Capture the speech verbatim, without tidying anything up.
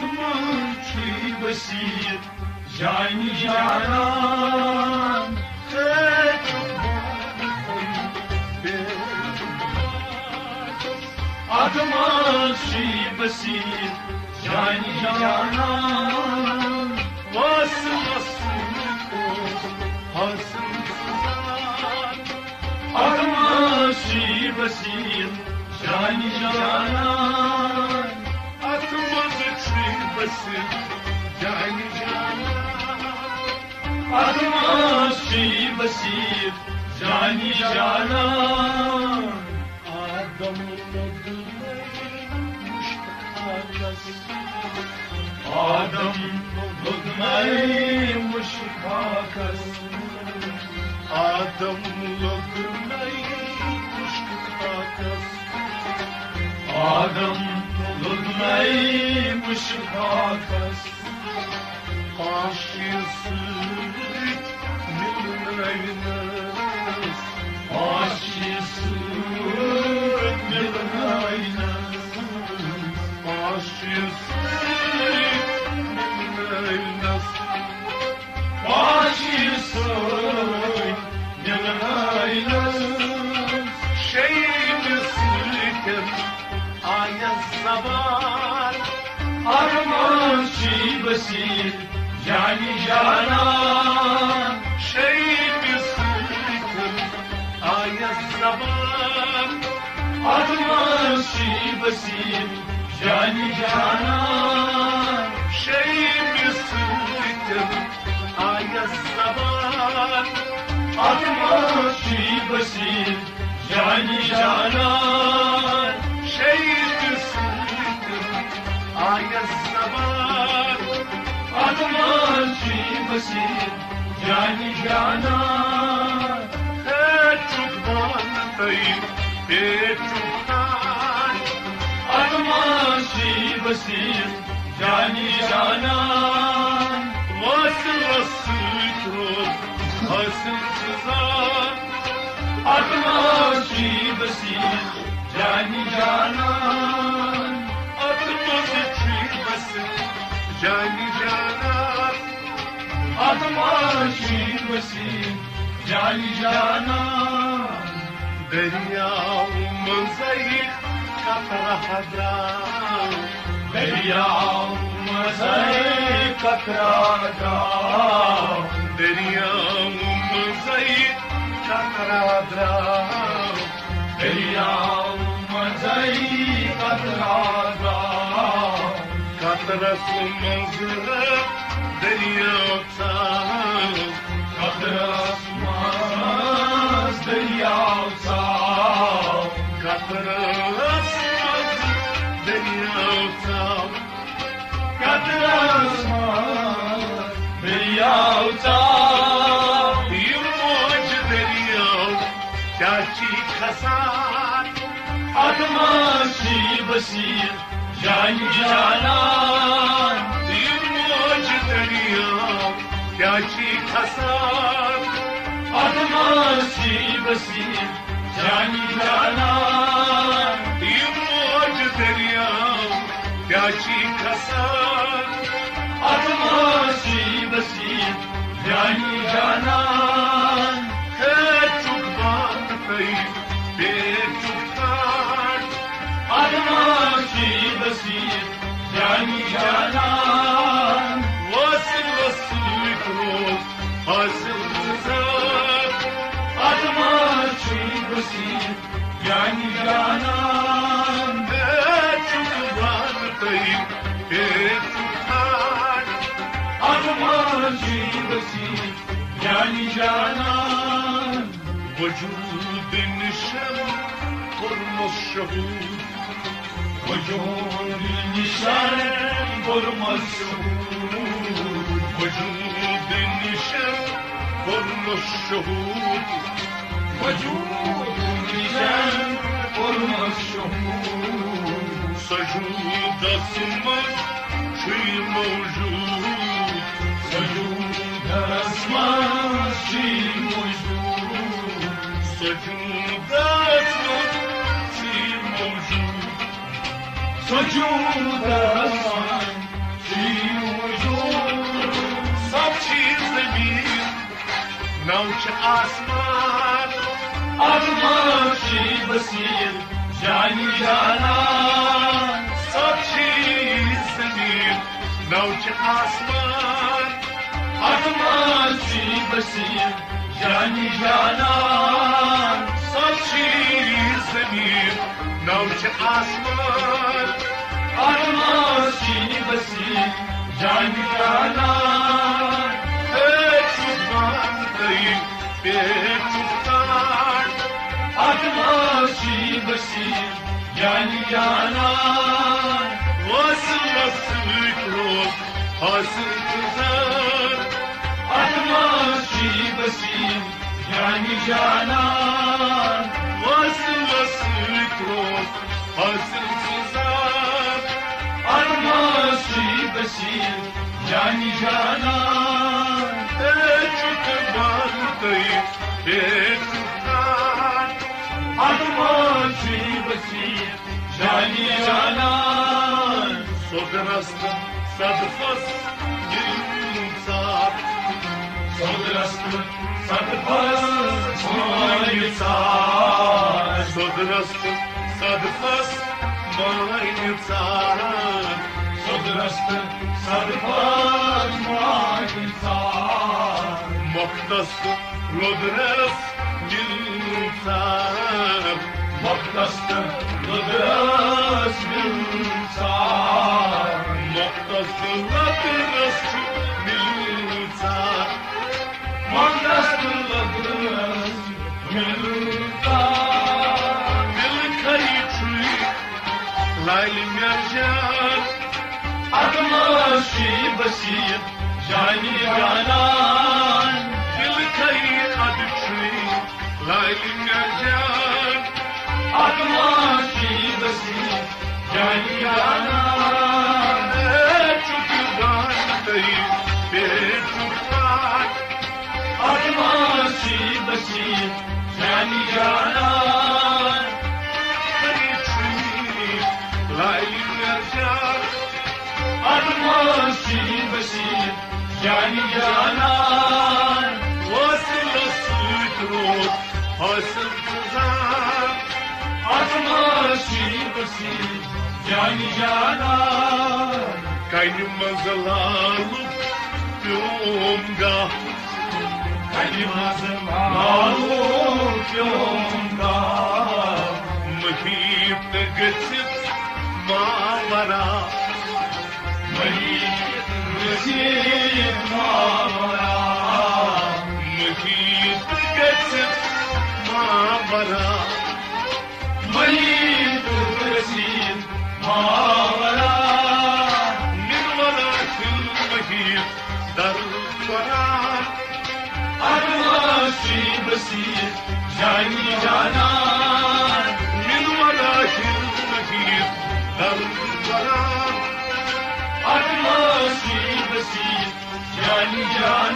منٛز چھُے بٔسیٖر جانہِ جانان۔ ہے، اَتھ منٛز چھُے بٔسیٖر جانہِ جانان۔ وَس وَس حٲصِل سَزا۔ اَتھ منٛز چھُے بٔسیٖر جانہِ جانان۔ اَتھ منٛز چھُے بٔسیٖر جانہِ جانان۔ اَتھ منٛز چھُے بٔسیٖر جانہِ جانان۔ آدم لوٚگ نَے مُشتاقس۔ آدم لوٚگ نَے مُشتاقس۔ آدم لوٚگ نَے مُشتاقس۔ آدم لوٚگ نَے مُشتاقس۔ پاشی سۭتۍ مِلنٲونس۔ پاشی سۭتۍ مِلنٲونس۔ پاشی سۭتۍ مِلنٲونس۔ پاشی سۭتۍ مِلنٲونس۔ شیٚیِمہِ سۭتۍ آیس زبان۔ اَتھ منٛز چھُے بٔسیٖر جانہِ جانان۔ شیٚیِمہِ سۭتۍ آیس زبان۔ اَتھ منٛز چھُے بٔسیٖر جانہِ جانان۔ شیٚیِمہِ سۭتۍ آیس زبان۔ اَتھ منٛز چھُے بٔسیٖر جانہِ جانان۔ شیٚیِمہِ سۭتۍ آیس زبان۔ اَتھ منٛز چھُے بٔسیٖر جانہِ جانان۔ ہے، چُک بانہٕ تہٕ پیٹُک تاج۔ اَتھ منٛز چھُے بٔسیٖر جانہِ جانان۔ وٲصلس سۭتۍ روز حٲصِل سَزا۔ اَتھ منٛز چھُے بٔسیٖر جانہِ جانان۔ اَتھ منٛز چھُے بٔسیٖر جانہِ جانان۔ اَتھ منٛز چھُے بٔسیٖر جانہِ جانان۔ دٔریاو منٛزَے قطرٕ درٛاو۔ دٔریاو منٛزَے قطرٕ درٛاو۔ دٔریاو منٛزَے قطرٕ درٛاو۔ دٔریاو منٛزَے قطرٕ درٛاو۔ قطرس منٛز دٔریاو ژاو۔ قطرس منٛز دٔریاو ژاو۔ قطرس منٛز دٔریاو ژاو۔ قطرس منٛز دٔریاو ژاو۔ یہِ موج دٔریاو کیٛاہ چھی کھسان؟ اَتھ منٛز چھُے بٔسیٖر جانہِ جانان۔ یہِ موج دٔریاو کیٛاہ چھی کھسان؟ اَتھ منٛز چھُے بٔسیٖر جانہِ جانان۔ یہِ موج دٔریاو کیٛاہ چھی کھسان؟ اَتھ منٛز چھُے بٔسیٖر جانہِ جانان۔ ہے، چُک بانہٕ تہٕ پیٹُک تاج۔ اَتھ منٛز چھُے بٔسیٖر جانہِ جانان۔ وٲصلس سۭتۍ روز حٲصِل سَزا۔ اَتھ منٛز چھُے بٔسیٖر جانہِ جانان۔ ہے، چُک بانہٕ تہٕ پیٹُک تاج۔ اَتھ منٛز چھُے بٔسیٖر جانہِ جانان۔ وجوٗد نِشن کوٚرمس شہوٗد۔ وجوٗد نِشن کوٚرمس شہوٗد۔ وجوٗد نِشن کوٚرمس شہوٗد۔ وجوٗد نِشن کوٚرمس شہوٗد۔ سجوٗدس منٛز چھُے موجوٗد۔ سجوٗدس منٛز چھُے موجوٗد۔ سجوٗدس منٛز چھُے موجوٗد۔ سجوٗدس منٛز آسمان، آسمان چھی بسیٖر جانی جانان، سۄ چھی زٔمیٖن، نَو چھِ آسمان۔ آسمان چھی بسیٖر جانی جانان، سۄ چھی زٔمیٖن، نَو چھِ آسمان۔ آسمان چھی بسیٖر جانی جانان، ہے چھُ بنٛدٕے پیٹُک تاج۔ آسمان چھی بسیٖر جانی جانان، وصلس سۭتۍ روز حٲصِل تہٕ زان۔ آسمان چھی بسیٖر جانی جانان، وصلس سۭتۍ روز حٲصِل تہٕ زان۔ آسمان چھی بسیٖر جانی جانان، ہے چھُ بنٛدٕے پیٹُک تاج۔ آسمان چھی بسیٖر جانی جانان، سیوٚد رستہٕ صدفس دِل ژاو۔ سیوٚد رستہٕ صدفس مٲنۍ ژاو۔ سیوٚد رستہٕ صدفس مٲنۍ ژاو۔ سیوٚد رستہٕ صدفس مٲنۍ ژاو۔ مۄختس تہٕ لوٚدرس مِل ژاو۔ مۄختس تہٕ لوٚدرس مِل ژاو۔ مۄختس تہٕ لوٚدرس مِل ژاو۔ مۄختس تہٕ لوٚدرس مِل ژاو۔ مِل کھٔے چھُے لالہِ مرجان۔ آسمان چھی بسیٖر جانی جانان۔ دِل کھٔے اَدٕ چھُے لالہِ مرجان۔ آسمان چھی بسیٖر جانی جانان۔ ہے چھُکھ بنٛدٕے پیٹُک تاج۔ آسمان چھی بسیٖر جانی جانان۔ ہے چھُے لالہِ مرجان۔ آسمان چھی بسیٖر جانی جانان۔ وصلس سۭتۍ روز حٲصِل تہٕ زان۔ آسمان چھی بسیٖر جانی جانان۔ کنہِ منٛز لالُک پیوم گاہ۔ کنہِ منٛز لالُک پیوم گاہ۔ محیط تہٕ گٔژھِتھ ماورا۔ محیط گٔژھِتھ ماورا۔ محیط تہٕ گٔژھِتھ ماورا۔ محیط تہٕ گٔژھِتھ ماورا۔ مِنورا ہِل محیط در قرار۔ آسمان چھی بسیٖر جانی جانان۔ مِنورا ہِل محیط در قرار۔ آسمان چھی بسیٖر جانی جانان۔